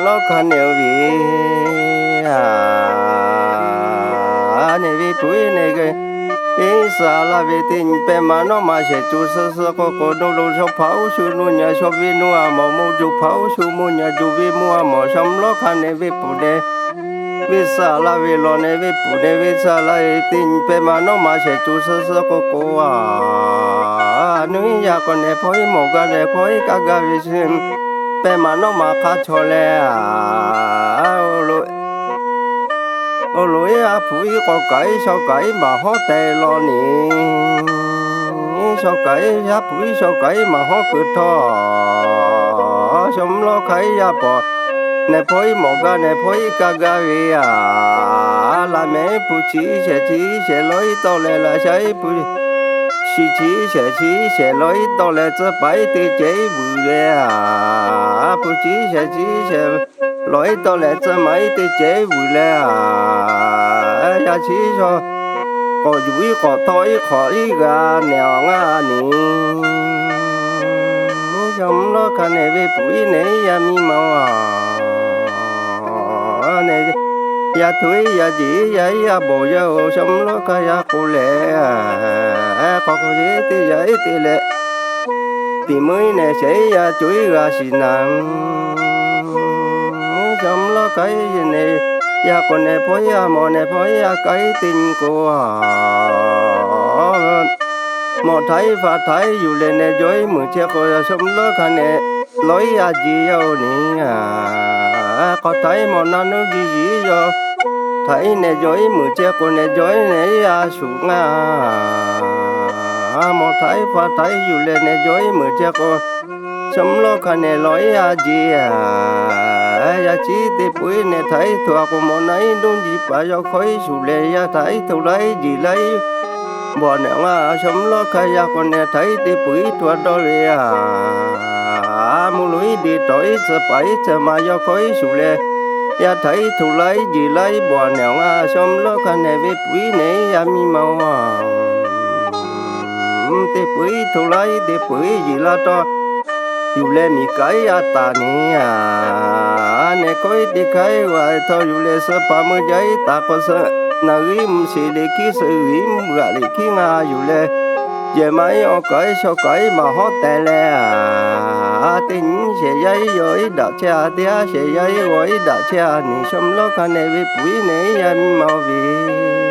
lawˉ hk'a nehˬ ve, a, nehˬ ve puiˉ nehˬ, iˉ saˍ laˇ ve teˇ nyi pehˇ ma nawˉ ma shehˍ co suh suh k'o k'o, nuˇ lo shaw hpaꞈ uˉ shu nuˇ nyi shaw ve nuˇ a mawˬ, mawˬ juˬ hpaꞈ uˉ shu mawˬ nyi juˬ ve mawˬ a mawˬ, shaw mvuhˇ lawˉ hk'a nehˬ ve puiˉ nehˬ, ve saˍ laˇ ve lawˬ nehˬ ve puiˉ nehˬ, ve saˍ laˇ ve teˇ nyi pehˇ ma nawˉ ma shehˍ co suh suh k'o k'o, a, nuˇ iˉ yaˇ k'o nehˬ hpawˇ iˉ mawˬ gaˇ nehˬ hpawˇ iˉ kaˇ gaˇ ve suh, pehˇ ma nawˉ ma hk'a chaw leh, a, o lo, o lo iˉ haˉ hpu iˉ k'awꞈ kaꞈ iˉ shaw kaꞈ iˉ maˍ hawˉ teh law ni, iˉ shaw kaꞈ iˉ haˉ hpu iˉ shaw kaꞈ iˉ maˍ hawˉ kuiˬ htawˇ, shaw mvuhˇ lawˉ hk'a iˉ yaˇ paw nehˬ hpawˇ iˉ mawˬ gaˇ nehˬ hpawˇ iˉ kaˇ gaˇ ve, a, laꞈ mehˍ iˉ hpu chi iˉ shehˍ chi iˉ shehˍ law iˉ tawˆ leh laꞈ sha iˉ hpu shi chi iˉ shehˍ chi iˉ shehˍ law iˉ tawˆ leh tcuh paˍ iˉ te ceh iˉ vuiˬ ve, a, hpu chi iˉ shehˍ chi iˉ shehˍ law iˉ tawˆ leh tcuh maˍ iˉ te ceh iˉ vuiˬ leh, a, yaˇ chi shaw k'awꞈ yuˬ iˉ k'awꞈ htawˇ iˉ hk'awꞈ iˉ g'a nehˬ awˬ ngaˇ ni, shaw mvuhˇ lawˉ hk'a nehˬ ve puiˉ iˉ nehˬ iˉ yaˇ miˇ ma a, nehˬ, yaˇ htoꞈ iˉ yaˇ jeˬ iˉ yaˇ iˉ yaˇ bawˬ yaˇ oˬ, shaw mvuhˇ lawˉ hk'a yaˇ k'o leh, k'awꞈ k'oˆ ce teˇ yaˇ iˉ te leh, tiꞈ meuˇ iˉ nehˬ shehˍ iˉ yaˇ co iˉ g'a shiˍ naˍ, shaw mvuhˇ lawˉ hk'a iˉ nehˬ, yaˇ k'o nehˬ hpawˇ iˉ a mawˬ nehˬ hpawˇ iˉ a kaˇ iˉ teˇ nyi k'o, mawˬ htaꞈ iˉ faˍ htaꞈ iˉ yuˬ leh nehˬ jaw iˉ muiˬ chehˇ k'o, shaw mvuhˇ lawˉ hk'a nehˬ law iˉ a jeˬ yaˇ oˬ ni, k'awꞈ htaꞈ iˉ mawˬ naˇ nuˇ ji yiˍ iˉ yaw htaꞈ iˉ nehˬ jaw iˉ muiˬ chehˇ k'o nehˬ jaw iˉ nehˬ iˉ a shuˍ ngaˇ, mawˬ htaꞈ iˉ faˍ htaꞈ iˉ yuˬ leh nehˬ jaw iˉ muiˬ chehˇ k'o, shaw mvuhˇ lawˉ hk'a nehˬ law iˉ a jeˬ, yaˇ chi teˇ peu iˉ nehˬ htaꞈ iˉ htoꞈ a k'o mawˬ naˇ iˉ nuˇ ji paˍ yaw hkawˇ iˉ shuˍ leh yaˇ htaꞈ iˉ htoꞈ laiˉ jeˬ laiˉ bawˬ nehˬ ngaˇ, shaw mvuhˇ lawˉ hk'a yaˇ k'o nehˬ htaꞈ iˉ teˇ peu iˉ htoꞈ a dawˇ ve, a, mvuhˇ loꞈ iˉ deꞈ tawˍ iˉ tcuh paˍ iˉ tcuh ma yaw hkawˇ iˉ shuˍ leh, yaˇ htaꞈ iˉ htoꞈ laiˉ jeˬ laiˉ bawˬ nehˬ ngaˇ, shaw mvuhˇ lawˉ hk'a nehˬ ve puiˉ iˉ nehˬ iˉ yaˇ miˇ ma a, teˇ peu iˉ htoꞈ laiˉ teˇ peu iˉ jeˬ laˇ tawˇ yuˬ leh miˬ kaꞈ iˉ a taˍ ni, a, nehˬ hkawˇ iˉ teˇ hk'aˇ iˉ g'a htawˇ yuˬ leh suh paˍ meuˇ jaˇ iˉ taˍ k'o suh, naˬ g'uiˇ mvuhˇ sheˍ liꞈ hkiˉ suh g'uiˬ mvuhˇ g'aꞈ liꞈ hkiˉ ngaˇ yuˬ leh, yehˬ ma iˉ awˬ kaꞈ iˉ shaw kaꞈ iˉ maˍ hawˉ teh leh, a, teˇ nyi shehˍ yaˇ iˉ yaw iˉ daꞈ chehˇ a, teˇ haˉ shehˍ yaˇ iˉ g'aw iˉ daꞈ chehˇ a ni, shaw mvuhˇ lawˉ hk'a nehˬ ve puiˉ iˉ nehˬ iˉ yaˇ miˇ ma oˬ ve